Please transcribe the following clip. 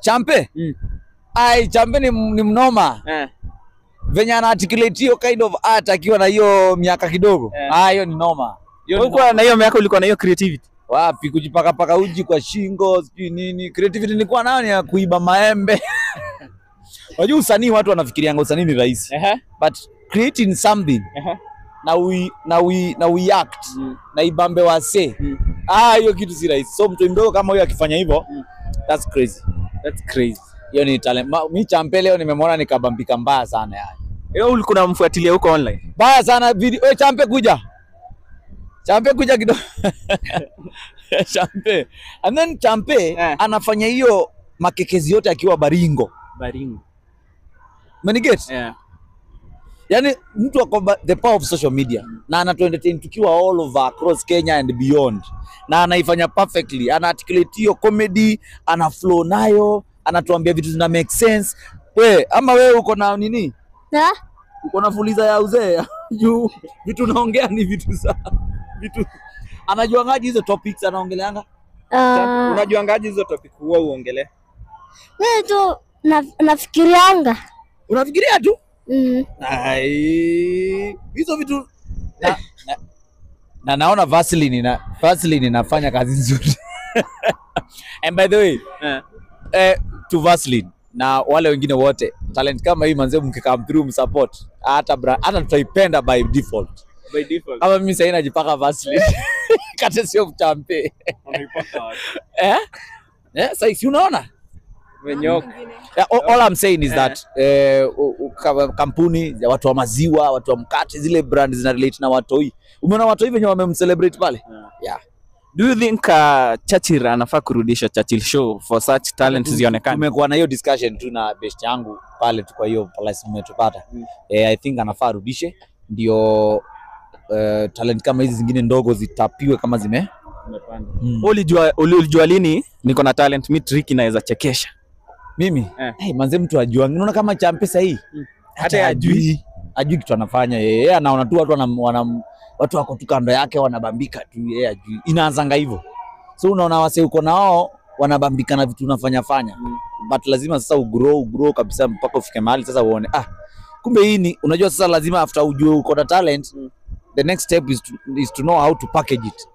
Champe? Ai, Champe ni mnoma. Venye ana articulate hiyo kind of art akiwa na hiyo miaka kidogo. Ah, hiyo ni noma. Hiyo ni Ulikuwa na hiyo miaka, ulikuwa na hiyo creativity? Wapi, kujipaka paka uji kwa shingo, sijui nini. Creativity nilikuwa nayo ni ya kuiba maembe. Unajua usanii, watu wanafikirianga usanii ni rahisi. But creating something na we act na ibambe wase. Ah, hiyo kitu si rahisi. So mtu mdogo kama huyo akifanya hivyo, that's crazy. That's crazy. Hiyo ni talent. Mi Champe leo nimemwona nikabambika mbaya sana yani. Wewe ulikuwa unamfuatilia huko online? Mbaya sana video. Wewe Champe, kuja. Champe, kuja kidogo. Champe. And then Champe anafanya hiyo makekezi yote akiwa Baringo. Baringo. Umeniget? Yeah. Yaani mtu ako the power of social media na anatu entertain tukiwa all over across Kenya and beyond. Na anaifanya perfectly. Ana articulate hiyo comedy, ana flow nayo, anatuambia vitu zina make sense. We, ama wewe uko na nini? Na? Uko na fuliza ya uzee. Juu vitu unaongea ni vitu za vitu anajuangaje hizo topics anaongeleanga? Unajuangaje hizo topic huwa uongelee? Mimi tu nafikirianga. Unafikiria tu? Mm. Ai, hizo vitu na naona Vaseline inafanya kazi nzuri. And by the way, to Vaseline na wale wengine wote, talent kama hii manze, mkikam through msupport, hata tutaipenda by default. By default. Kama mimi sasa najipaka Vaseline kata sio Champe. Unaipaka wapi? Eh? Eh, sasa si unaona? Umenyoka. Yeah, all I'm saying is that kampuni ya watu wa maziwa, watu wa mkate, zile brand zina relate na watoi. Umeona watoi venye wamemcelebrate pale? Yeah. Do you think Churchill anafaa kurudisha Churchill Show for such talent zionekane? Tumekuwa na hiyo discussion tu na best yangu pale tu kwa hiyo place umetupata. I think anafaa arudishe ndio talent kama hizi zingine ndogo zitapiwe kama zime. Ulijua lini niko na talent, mi trick inaweza chekesha? Mimi? Eh. Hey, manze, mtu ajua. Unaona kama Champe sahii? Hata hajui. Hajui kitu anafanya yeye. Yeye anaona tu watu watu wako tu kando yake wanabambika tu, yeye hajui. Inaanzanga hivyo. So unaona wase uko nao wanabambika na vitu unafanya fanya. But lazima sasa ugrow, ugrow kabisa mpaka ufike mahali sasa uone, ah, kumbe hii ni, unajua sasa lazima after ujue uko na talent, the next step is to know how to package it.